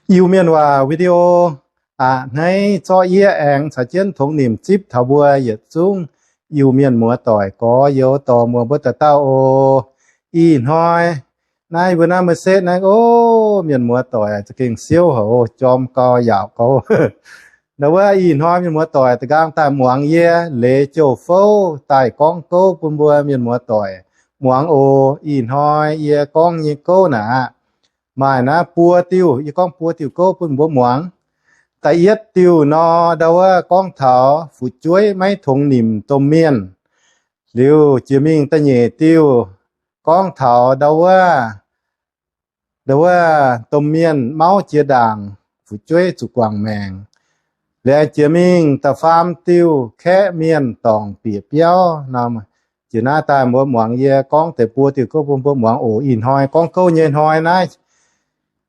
Iu-Mienh waac video aqc hneiv zorqv yie aengx caux jienv tongx nimc zipv taux mbuo yietc zungv Iu-Mienh muoz-doic gorx-youz dorh muoz mbuo dauh dauh oc. Ih hnoi naaiv mbuo naaiv maiv setv naaiv, o, mienh muoz-doic za'gengh siouv haic, jorm gau yaauc gau. Ndau wuov ih hnoi mienh muoz-doic da'nqaang daaih muangx yie leiz jouh fouv daaih gorngv gouv bun mbuo mienh muoz-doic muangx oc. Ih hnoi yie gorngv nyei gouv naaic aqv, maaih naaiv buo diuh, yie gorngv buo diuh gouv bun mbuo muangx. Da'yietv diuh nor, ndau wuov gorngv taux fu'jueiv maiv tongx nimc domh mienh. Liuz jiex mingh da'nyeic diuh gorngv taux ndau wuov, ndau wuov domh mienh mauv jiex ndaangc, fu'jueiv zuqc guangc maengc. Liuz jiex mingh da'faam diuh kaeqv mienh dorngc bieqc biauv nor. Jiex naaiv daaih mbuo muangx yie gorngv deix buo diuh gouv bun mbuo muangx oc. Ih hnoi gorngv gouv nyei hnoi naaiv,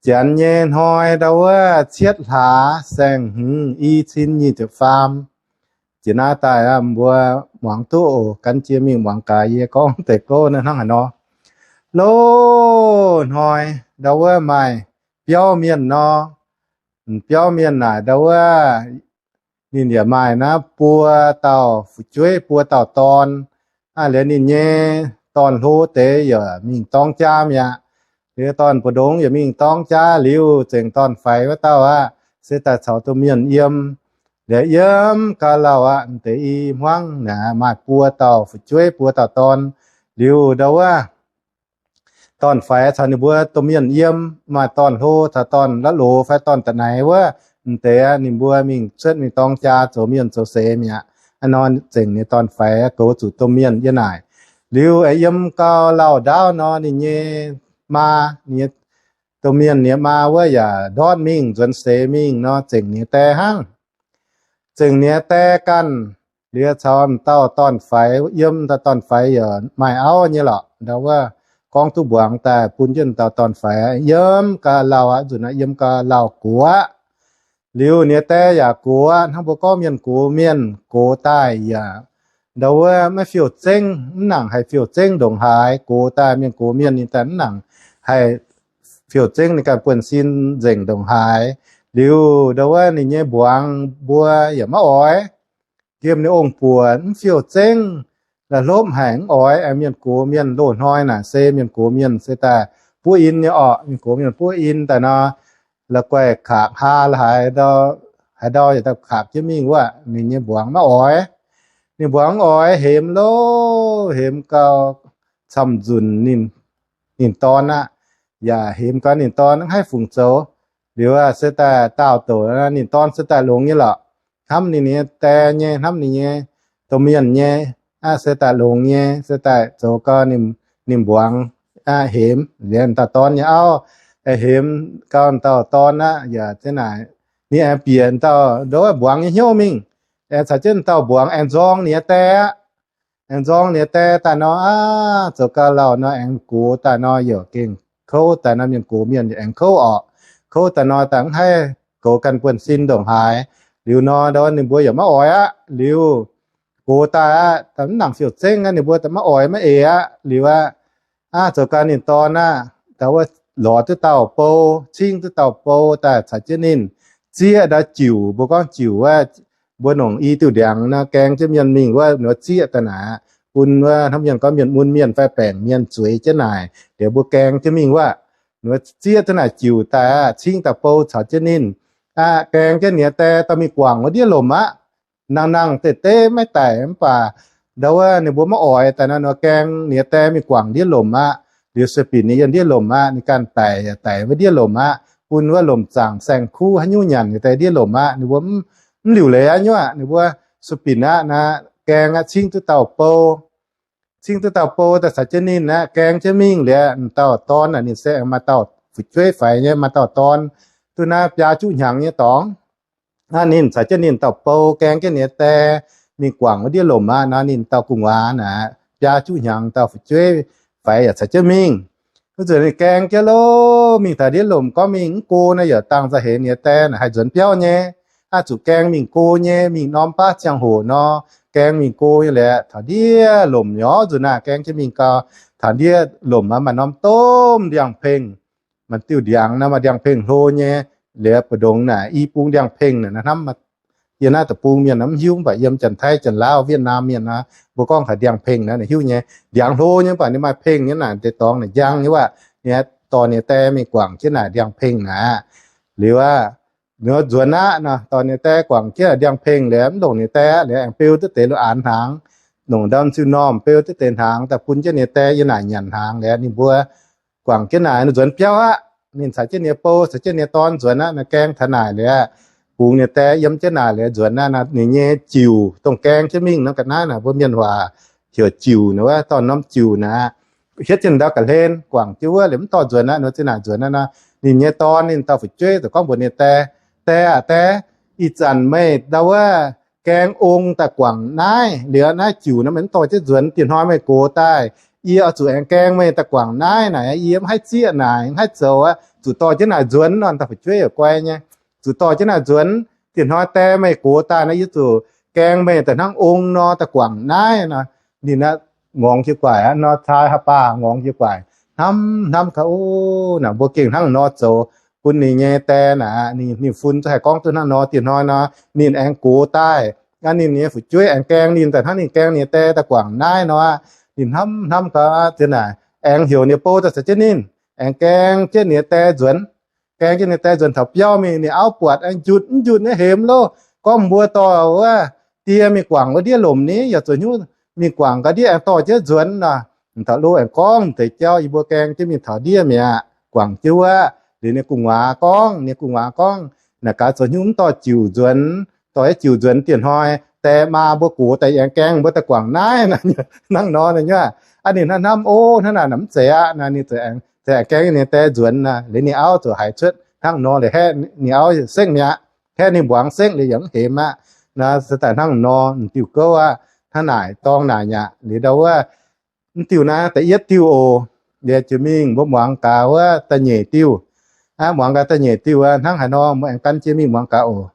janx nyei hnoi ndau wuov cietv hlaax saeng-hmz i cin nyic ziepc faam. Jiex naaiv daaih mbuo muangx duqv oc. Gan jiex mingh muangx gaax yie gorngv deix gouv naaiv hnangv haaix nor. Loz-hnoi ndau wuov maaih biauv mienh nor. Biauv mienh naaic ndau wuov ninh yaac maaih naaiv buo dauh fu'jueiv buo dauh dorn. Aa, liuz ninh nyei dorn-hlo deix yaac mingh dorng jaa mi'aqv. Liuz dorn-mbu'ndongx yaac mingh dorng jaa liuz, zengc dorn-faix wuov dauh aqv se daaih caux domh mienh yiem. Liuz yiem gau lauh aqv, deix i hmuangv naaic maaih buo dauh fu'jueiv buo dauh dorn. Liuz ndau wuov dorn-faix caux ninh mbuo domh mienh yiem, maaih dorn-hlo caux dorn-la'loz fai dorn-da'naix wuov, m'deix ninh mbuo mingh cuotv mingh dorng jaa zoux mienh zoux seix mi'aqv. Aa, nor zengc ninh dorn-faix goux zuqc domh mienh yiem naaic. Liuz aengx yiem gau lauh ndaauv nor, ninh nyei maa, ninh nyei domh mienh nyei maa wuov yaac ndortv mingh nzuonx seix mingh nor, zengc ninh die hnangv. Zengc ninh die ganh, liuz caux dauh dorn-faix yiem. Dauh dorn-faix yaac maaih auv nyei lorqc. Ndau wuov gorngv duqv mbuangz daaih bun jienv dauh dorn-faix yiem gau lauh aqv. Nzunc naaiv yiem gau lauh gox aqv. Liuz ninh die yaac gox aqv. Hnangv mbuo gorngv mienh gox mienh, gox daaih yaac ndau wuov maiv fiuv-zengv, mv nangc haih fiuv-zengv ndongc haaix. Gox daaih, mienh gox mienh ninh daaih mv nangc haih fiuv-zengv ninh ganh buonv-sin nzengc ndongc haaix. Liuz ndau wuov ninh nyei mbuangz mbuo yaac maiv oix. Nqemh ninh ong-buoc mv fiuv-zengv, la'hlopv haic mv oix. Aengx mienh gox mienh loz-hnoi naaic se mienh gox mienh se daaih buov in nyei orqc. Mienh gox mienh buov in daaih nor, la'guaih kaqc haa la'haaix, haaix ndau yaac daaih kaqc jienv mingh wuov, ninh nyei mbuangz maiv oix. Ninh mbuangz mv oix, hemx loh, hemx gau camv nzunc ninh, ninh dorn aqv, yaac hemx gau ninh dorn mv haih fungc zoux. Liuz se daaih daauh douc, ninh dorn se daaih longx nyei lorqc. Hnamv ninh nyei die nyei, hnamv ninh nyei domh mienh nyei, aqv, se daaih longx nyei, se daaih zoux gau ninh, ninh mbuangz aqv, hemx liuz dauh dorn nyei auv, hemx gau dauh dorn aqv, yaac za'naaic ninh aengx bieqc dauh ndov mbuangz nyei hnyouv mingh, aengx caux jienv dauh mbuangz aengx nzorng ninh nyei die aqv. Aengx nzorng ninh nyei die daaih nor, aqv, zoux gau lauh nor aengx gox daaih nor yaac gengh kouv daaih nor, mienh gox mienh yaac aengx kouv orqc. Kouv daaih nor daaih mv haih goux ganh buonv-sin ndongc haaix. Liuz nor ndau ninh mbuo yaac maiv oix aqv. Liuz gox daaih aqv, daaih mv nangc fiuv-zengv aqv, ninh mbuo daaih maiv oix maiv eix aqv. Liuz aqv, aqv, zoux gau ninh dorn aqv, daaih wuov lorz duqv dauh bou, cingv duqv dauh bou daaih caux jienv ninh zieqv ndau jiuc. Mbuo gorngv jiuc wuov, mbuo nongc i diuh ndiangx nor gaeng jienv mienh mingh wuov, ninh zieqv daaih naaic, bun wuov hnamv mienh gorngv mienh mun mienh fai baengc mienh zueiz jienv naaic. Liuz mbuo gaeng jienv mingh wuov, ninh zieqv duqv naaic jiuc daaih aqv, cingv dauh bou caux jienv ninh aqv, gaeng jienv ninh die daaih mingh guangc wuov ndiev lomc aqv. Nangh nangh deix deix maiv daic, mv baac ndau wuov ninh mbuo maiv oix daaih nor, ninh gaeng ninh die mingh guangc ndiev lomc aqv. Liuz sueih binc ninh yiem ndiev lomc aqv, ninh ganh daic yaac daic wuov ndiev lomc aqv, bun wuov lomc zaangc saeng-kuv haaix nyungc nyanc yaac daaih ndiev lomc aqv. Ninh mbuo mv liuc leiz aqv nyuoqv, ninh mbuo sueih binc aqv naaic, gaeng aqv, cingv duqv dauh bou. Cingv duqv dauh bou daaih caux jienv ninh aqv, gaeng jienv mingh liuz, dauh dorn naaic ninh se maaih dauh fu'jueiv faix nyei, maaih dauh dorn duqv naaiv biaa juqv hnyangx nyei dorngx. Aqv, ninh caux jienv ninh dauh bou gaeng jienv ninh die mingh guangc wuov ndiev lomc aqv. Nor ninh dauh gu'nguaaz naaic biaa juqv hnyangx, dauh fu'jueiv faix yaac caux jienv mingh. Wuov zanc ninh gaeng jienv loh, mingh taux ndiev lomc gorngv mingh mv go naaic, yaac dangh za'heix ninh die naaic haih nzuonx biauv nyei. Aqv, zuqc gaeng mingh go nyei, mingh norm baav ziangh hoc nor, gaeng mingh go nyei liuz, taux ndiev lomc nyei nzunc naaic, gaeng jienv mingh gau, taux ndiev lomc aqv, maaih norm domh ndiangx-pengh, maaih diuh ndiangx nor maaih ndiangx-pengh hlo nyei. Liuz mbu'ndongx naaic i bung ndiangx-pengh naaic, hnamv yie naaiv deic-bung mienh mv hiuv, mv baac yiem Janx-Taiv, Janx-Laauv, Vietnam mienh nor, mbuo gorngv haaix ndiangx-pengh naaic, ninh hiuv nyei. Ndiangx-hlo nyei, mv baac ninh maaih pengh nyei naaic, deix dorngx naaic njang nyei wuov. Ninh dorh ninh die mingh guangc jienv naaic ndiangx-pengh naaic. Liuz aqv, nzuonx aqv nor, dorh ninh die guangc jienv ndiangx-pengh liuz, mv longc ninh die aqv, liuz aengx beu duqv deix lo aanx hnaangx, longc ndau ziuh normh beu duqv deix hnaangx daaih bun jienv ninh die yiem naaic nyanc hnaangx. Liuz ninh mbuo guangc jienv naaic nzuonx biauv aqv. Ninh caux jienv ninh bou, caux jienv ninh dorn nzuonx aqv nor, gaeng taux naaic liuz, bungx ninh die yiem jienv naaic liuz nzuonx aqv nor, ninh nyei jiuc, dongh gaeng jienv mingh nor, ga'naaiv naaic mbuo mienh waac heuc jiuc nor wuov, dorh norm jiuc naaic, hietv jienv ndau ga'hlen guangc jienv wuov liuz mv dorh nzuonx aqv nor, zinh naaic nzuonx aqv nor, ninh nyei dorn ninh dauh fu'jueiv ziouc gorngv mbuox ninh die, Die aac die, ih zanc meih ndau wuov gaeng ong daaih guangc naaiv liuz, naaiv jiuc nor meih mv dorh jienv nzuonx, dieh hnoi meih gox daaih, yie oix zuqc aengx gaeng meih daaih guangc naaiv naaic, yie mv haih zieqv naaic, mv haih zoux aqv, zuqc dorh jienv naaic nzuonx nor. Dauh fu'jueiv yaac guai nyei, zuqc dorh jienv naaic nzuonx, dieh hnoi die meih gox daaih nor, yie zuqc gaeng meih daaih hnangv ong nor daaih guangc naaiv nor. Ninh aqv, ngorngx jiez guaic aqv nor, caa haaix baah ngorngx jiez guaic, hnamv hnamv gaax, O, naaic mbuo gengh hnangv nor zoux bun ninh nyei die naaic. Ninh, ninh fun zungv haih gorngv duqv hnangv nor, dieh hnoi nor ninh aengx gox daaih, aa, ninh nyei fu'jueiv aengx gaeng ninh daaih hnangv ninh gaeng ninh die daaih guangc naaiv nor aqv. Ninh hnamv hnamv gaax, zinh naaic aengx heuc ninh bou daaih caux jienv ninh aengx gaeng jienv ninh die nzuonx. Gaeng jienv ninh die nzuonx taux biauv mingh, ninh auv buatc aengx njutc mv njutc nyei hemx loh, gorngv mbuo dorh wuov die mingh guangc wuov ndiev lomc ni, yaac zuqc hnyouv mingh guangc ga'ndiev aengx dorh jienv nzuonx nor. Taux loh aengx gorngv deix jauv, yie mbuo gaeng jienv mingh taux ndiev mi'aqv, guangc jienv wuov. Liuz ninh gu'nguaaz gorngv, ninh gu'nguaaz gorngv, Naaic gaax zoux hnyouv mv dorh jiuc nzuonx, dorh jiuc nzuonx dieh hnoi die maa mbuo gox daaih aengx gaeng mbuo daaih guangc naaiv. Hnangv nor nyei aqv. Aa, ninh hnamv hnamv, O, hnangv naaic mv zeiz aqv. Naaic ninh aengx gaeng ninh die nzuonx aqv. Liuz ninh auv ziouc haiz cuotv hnangv nor, liuz haeqv ninh auv sekv mi'aqv. Haeqv ninh mbuangz sekv liuz yaac mv hemx aqv. Naaiv se daaih hnangv nor m'diuh gouv aqv. Hnangv naaic dorngx naaic aqv. Liuz ndau wuov, m'diuh naaiv da'yietv diuh oc. Liuz jiex mingh mbuo muangx gaax wuov da'nyeic diuh. Aa, muangx gaax da'nyeic diuh aqv, hnangv haaix nor, mbuo aengx gan jienv mingh muangx gaax oc.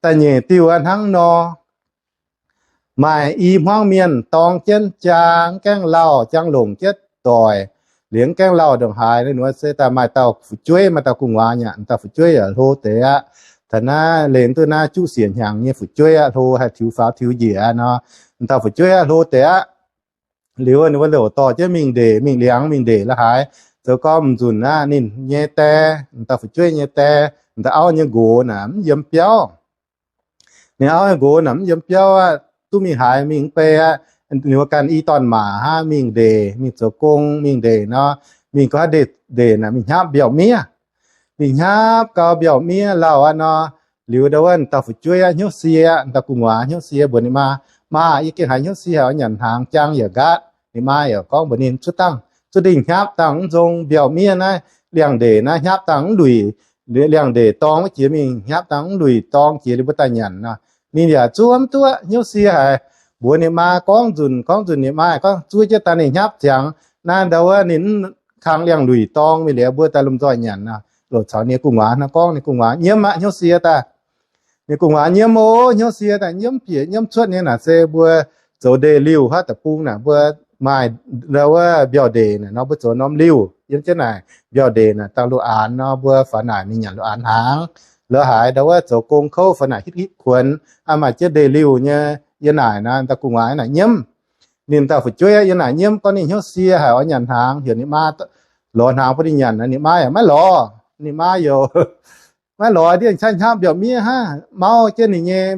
Da'nyeic diuh aqv, hnangv nor, maaih i hmuangv mienh dorng jienv jaang, mv gaengh lauh, jaang longc jienv doic, liuz mv gaengh lauh ndongc haaix, ninh se daaih maaih dauh fu'jueiv, maaih dauh gu'nguaaz aqv. Dauh fu'jueiv yaac hlo deix aqv. Taux naaiv, lenh duqv naaiv juqv siec hnyangx nyei fu'jueiv aqv, hlo haih tiux faaux tiux njiec nor. Dauh fu'jueiv aqv, hlo deix aqv. Liuz ninh mbuo liouc dorh jienv mingh ndeic, mingh liangx, mingh ndeic la'haaix, zoux gorngv m'nzunc aqv, ninh nyei die, dauh fu'jueiv nyei die, dauh auv nyei nqox naaic mv yiem biauv. Ninh auv nyei nqox naaic mv yiem biauv aqv, duqv mingh haaix mingh mv bei aqv. Ninh mbuo ganh i dorn-maac hnangv, mingh ndeic, mingh zoux gong, mingh ndeic nor, mingh gau haaix ndeic, ndeic naaic mingh hnyapv mbiaauc miev. Mingh hnyapv gau mbiaauc miev lauh aqv nor, liuz ndau wuov dauh fu'jueiv aqv hnyouv sie aqv, dauh gu'nguaaz hnyouv sie mbuox ninh maa, Maa, yie gengh haiz hnyouv sie haic, oix nyanc hnaangx jaang yaac nqaatv. Ninh maa yaac gorngv mbuox ninh, Cuotv dangh, cuotv dingh hnyapv dangh mv nzong mbiaauc miev naaiv, liangx-ndeic naaiv hnyapv dangh mv luic, liangx-ndeic dorng wuov jiex mingh hnyapv dangh mv luic dorng jiex liuz mbuo daaih nyanc nor. Ninh yaac zuov mv duqv, hnyouv sie haic. Mbuox ninh maa gorngv nzunc gorngv nzunc, ninh maa gorngv zuov jienv daaih ninh hnyapv ziangx naaiv ndau wuov ninh mv kang liangx-luic dorng mingh liuz mbuo daaih lomh nzoih nyanc nor. Loc caux ninh gu'nguaaz hnangv gorngv, ninh gu'nguaaz nyiemv aqv, hnyouv sie daaih. Ninh gu'nguaaz nyiemv, O, hnyouv sie daaih, nyiemv bieqc nyiemv cuotv nyei naaic se mbuo zoux ndeic-liuh haaix deic-bung naaic mbuo maaih ndau wuov mbiaauc ndeic naaic nor, mbuo zoux norm liuh yiem jienv naaic. Mbiaauc ndeic naaic dangh loz-aanx nor, mbuo faaux naaic mingh nyanc loz-aanx hnaangx. La'haaix ndau wuov zoux gong kouv faaux naaic hitv hitv kuonx, aa, maaih jienv ndeic-liuh nyei. Yiem naaic naaic dauh gu'nguaaz naaic nyiemv. Ninh dauh fu'jueiv yiem naaic nyiemv gorngv ninh hnyouv sie haic, oix nyanc hnaangx, heuc ninh maa lorz hnaangx bun ninh nyanc. Ninh maa yaac maiv lorz. Ninh maa yaac maiv lorz, ndiev qaqv hnyapv mbiaauc miev hnangv, mauv jienv ninh nyei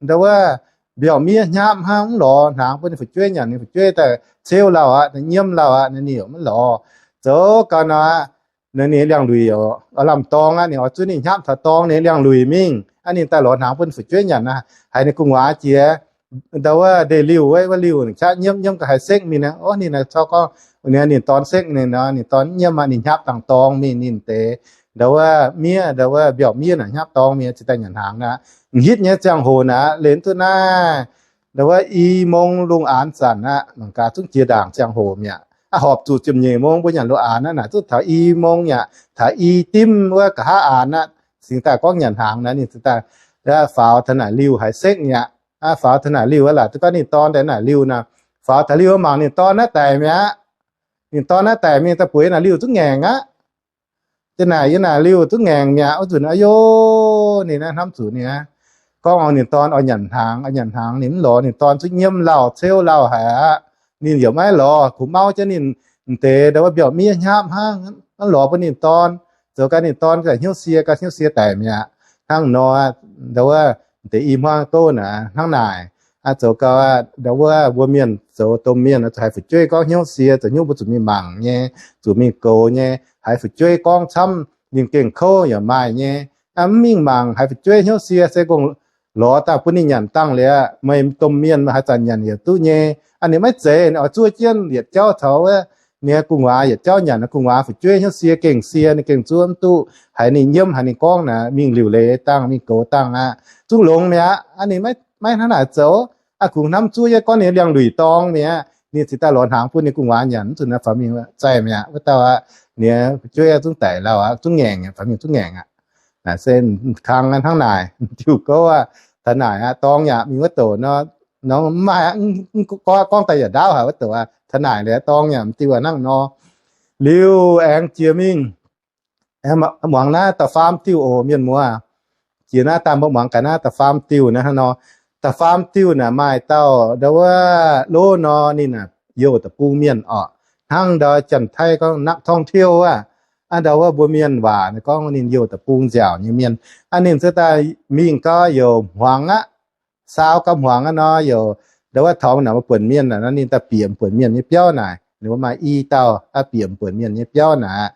ndau wuov mbiaauc miev hnyapv hnangv, mv lorz hnaangx bun ninh fu'jueiv nyanc. Ninh fu'jueiv daaih ceu lauh aqv, nyiemv lauh aqv, ninh yaac maiv lorz. Zoux gau nor aqv, ninh liangx-luic yaac lamh dorng aqv, ninh oix zuov ninh hnyapv taux dorng ninh liangx-luic mingh aqv, ninh daaih lorz hnaangx bun ninh fu'jueiv nyanc aqv. Haiz ninh gu'nguaaz jiex ndau wuov ndeic-liuh wuov, wuov liuh ninh qaqv nyiemv, nyiemv ga'haaix sekv mingh naaic, o, ninh naaic cau gorngv ninh dorn sekv ninh nor, ninh dorn nyiemv aqv, ninh hnyapv dangh dorng mingh ninh deix ndau wuov miev, ndau wuov mbiaauc miev naaic hnyapv dorng mingh cingx daaih nyanc hnaangx aqv. M'hitv nyei ziangh hoc naaic, lenh duqv naaiv ndau wuov i mong lungh aanx zanc aqv, mangc gaax zungv jiex ndaangc ziangh hoc mi'aqv. Aa, horpc zuqc ziepc nyeic mong mbuo nyanc loz-aanx aqv, naaic zungv taux i mong aqv, taux i dimv wuov nqa'haav aanx aqv, cingx daaih gorngv nyanc hnaangx naaic, ninh cingx daaih faaux taux naaic liuh haaix sekv mi'aqv. Aa, faaux taux naaic liuh aqv, laaic duqv gorngv ninh dorn daaih naaic liuh nor, faaux taux liuh mangc ninh dorn naaiv daic mi'aqv. Ninh dorn naaiv daic mingh daaih bueix naaic liuh zungv ngaengc aqv. Da'naaic yie naaic liuz zungv ngaengc mi'aqv. Wuov nzunc a'yo, ninh naaiv hnamv zuqc ninh aqv. Gorngv oix ninh dorn oix nyanc hnaangx, oix nyanc hnaangx ninh mv lorz, ninh dorn zungv nyiemv lauh ceuv lauh haic aqv. Ninh yaac maiv lorz, kungx mauv jienv ninh m'deix ndau wuov mbiauh miev hnyapv hnangv, maiv lorz bun ninh dorn. Zoux gau ninh dorn gauh hnyouv sie, gauh hnyouv sie daic mi'aqv. Hnangv nor, ndau wuov m'deix i hmuangv gouv naaic hnangv naaic. Aa, zoux gau aqv, ndau wuov mbuo mienh zoux domh mienh haiz fu'jueiv gorngv hnyouv sie, zoux hnyouv mbuo zuqc mingh mangc nyei, zuqc mingh goux nyei. Haiz fu'jueiv gorngv camv ninh gengh kouv yaac maaih nyei. Aa, mv mingh mangc, haiz fu'jueiv hnyouv sie se gong lorz daaih bun ninh nyanc dangh liuz, meih domh mienh haaix zanc nyanc yaac duqv nyei. Aa, ninh maiv zeiz, ninh oix zuov jienv yietc jauv caux wuov ninh gu'nguaaz yietc jauv nyanc. Gu'nguaaz fu'jueiv hnyouv sie gengh sie, ninh gengh zuov mv duqv. Haiz ninh nyiemv, haiz ninh gorngv naaic, mingh liuc leiz dangh, mingh goux dangh aqv, zungv longx mi'aqv. Aa, ninh maiv hnangv naaic zoux. Aa, kungx hnamv zuov yie gorngv ninh liangx-luic dorng mi'aqv, ninh cingx daaih lorz hnaangx bun ninh gu'nguaaz nyanc. Mv zuqc naaiv faaux mingh zaih mi'aqv. Wuov dauh aqv, ninh fu'jueiv zungv daic lauh aqv, zungv ngaengc, faaux mingh zungv ngaengc aqv. Naaic se kang hnangv naaic, diuh gouv aqv, taux naaic aqv, dorng yaac mingh wuov douc nor, nor mv maaih, gorngv daaih yaac ndaauv haic wuov douc aqv, taux naaic liuz dorng yaac m'diuh aqv hnangv nor. Liuz aengx jiex mingh muangx naaiv da'faam diuh oc, mienh muoz. Jiex naaiv daaih mbuo muangx gaax naaiv da'faam diuh naaiv hnangv nor. Da'faam diuh naaic maaih dauh ndau wuov lov nor, ninh naaic youh deic-bung mienh orqc. Hnangv ndau Janx-Taiv gorngv นักท่องเที่ยว aqv. Aa, ndau wuov mbuo mienh waac gorngv ninh youh deic-bung nziaauc nyei mienh. Aa, ninh se daaih mingh gau youc hmuangx aqv. Saau gau hmuangx aqv nor, youc ndau wuov taux naaic mbuo buonc mienh naaic nor, ninh daaih bieqc buonc mienh nyei biauv naaic. Ninh mbuo maaih i dauh aqv, bieqc buonc mienh nyei biauv naaic.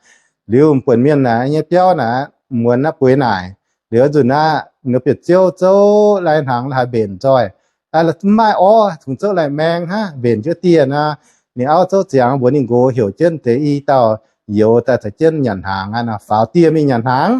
Liuz buonc mienh naaic nyei biauv naaic, muonz aqv bueix naaic. Liuz nzunc aqv, ninh bieqc ziouv zouv lai hnaangx la'haaix mbenc nzoih, mv maaih orv, kungx zouv lai-maeng hnangv, mbenc jienv dieh nor. Ninh auv zouv ziangx mbuox ninh nqox heuc jienv deix i dauh youz daaih caux jienv nyanc hnaangx aqv nor, faaux dieh mingh nyanc hnaangx.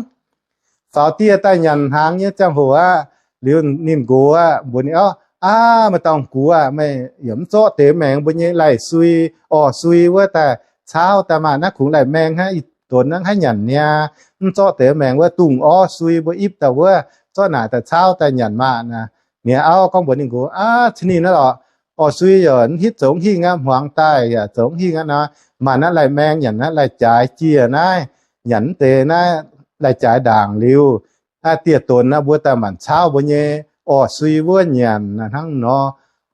Faaux dieh daaih nyanc hnaangx nyei ziangh hoc aqv, liuz ninh nqox aqv mbuox ninh auv, Aav, maaih dauh gux aac, meih yaac mv zorqv deix maengx mbuo nyei lai-sui, orv-sui wuov daaih caauv daaih maah! Naaiv kungx lai-maeng hnangv, ih donx naaiv haih nyanc niaa. Mv zorqv deix maengx wuov, dungz orv sui mbuo ipv daaih wuov, zorqv naaic daaih caauv daaih nyanc maah! Naaic, ninh auv gorngv mbuox ninh nqox, Aav, cin ninh naaiv lorqc, orv-sui yaac mv hitv zoux hingh aqv, hmuangx daaih yaac zoux hingh aqv nor, maaih naaiv lai-maeng nyanc, naaiv lai-jaaix jiex naaiv, nyanc mv deix naaiv lai-jaaix ndaangc liuz, aa, dieh donx naaiv mbuo daaih maanc caauv mbuo nyei orv-sui wuov nyanc hnangv nor.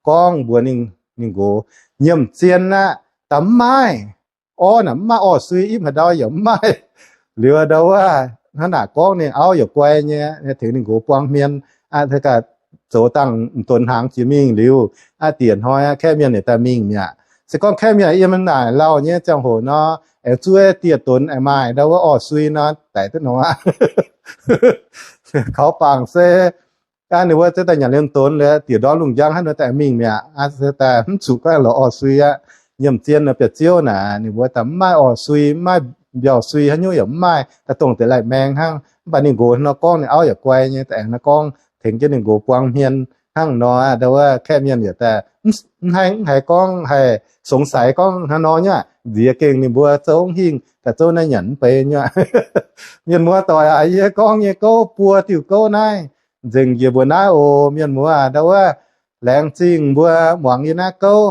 Gorngv mbuox ninh nqox, nyiemc zien aqv, da'mv maaih orv naaic, mv maaih orv-sui ipv haaix ndau yaac mv maaih. Liuz ndau wuov hnangv naaic gorngv, ninh auv yaac guai nyei, tengx ninh nqox buang hmien, aa, gaax zoux dangh donx hnaangx jiex mingh liuz, aa, diec hnoi aqv, kaeqv mienh yietc daaih mingh mi'aqv. Se gorngv kaeqv mienh yiem naaic lauh nyei ziangh hoc nor, aengx zuov dieh donx aengx maaih ndau wuov orv-sui nor, daic duqv nor aqv. Kaux bangc se, aa, ninh mbuo ziouc daaih nyanc liemh donx liuz, diec ndorm lungh njang hnangv nor daaih mingh mi'aqv. Aa, se daaih mv zuqc gaax lorz orv-sui aqv. Nyiemc zien nor, bieqc ziouv naaic ninh mbuo daaih mv maaih orv-sui, mv maaih mbiauh-sui, haaix nyungc yaac mv maaih, daaih dongh deix lai-maeng hnangv. Mv baac ninh nqox nor gorngv, ninh auv yaac guai nyei, daaih aengx nor gorngv tengx jienv ninh nqox buang hmien hnangv nor aqv. Ndau wuov kaeqv mienh yaac daaih mv haih, mv haiz gorngv haih สงสัย gorngv hnangv nor nyei aqv. Nziex gengh ninh mbuo zouv hingh daaih zouv naaiv nyanc mv bei nyei aqv. Mienh muoz doic aac, yie gorngv nyei gouv buo diuh gouv naaiv nzengc njiec mbuo naaiv oc. Mienh muoz aac, ndau wuov laengz zingh mbuo muangx yie naaiv gouv.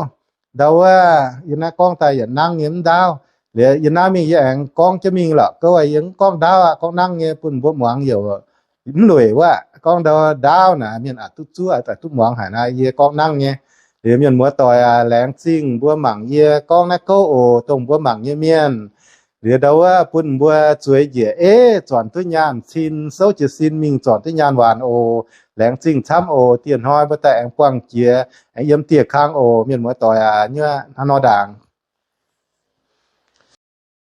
Ndau wuov yie naaiv gorngv daaih yietc nangv nyei mv ndaauv. Liuz yie naaiv mingh yie aengx gorngv jienv mingh lorqc gouv, yie mv gorngv ndaauv aqv, gorngv nangv nyei bun mbuo muangx youc mv lueic wuov. Gorngv ndau ndaauv naaic mienh aqc duqv zuov, aqc duqv muangx haic naaiv, yie gorngv nangv nyei. Liuz mienh muoz doic aac, laengz zingh mbuo mangc yie gorngv naaiv gouv oc. Dongh mbuo mangc nyei mienh, liuz ndau wuov bun mbuo zueiz njiec eiv zornc duqv nyaanh cin, souv jiez sin mingh zornc duqv nyaanh waanc oc. Laengz zingh camv oc. Dieh hnoi mbuo daaih aengx buangh jiex, aengx yiem dieh kang oc. Mienh muoz doic aac, nyuoqv hnangv nor ndaangc.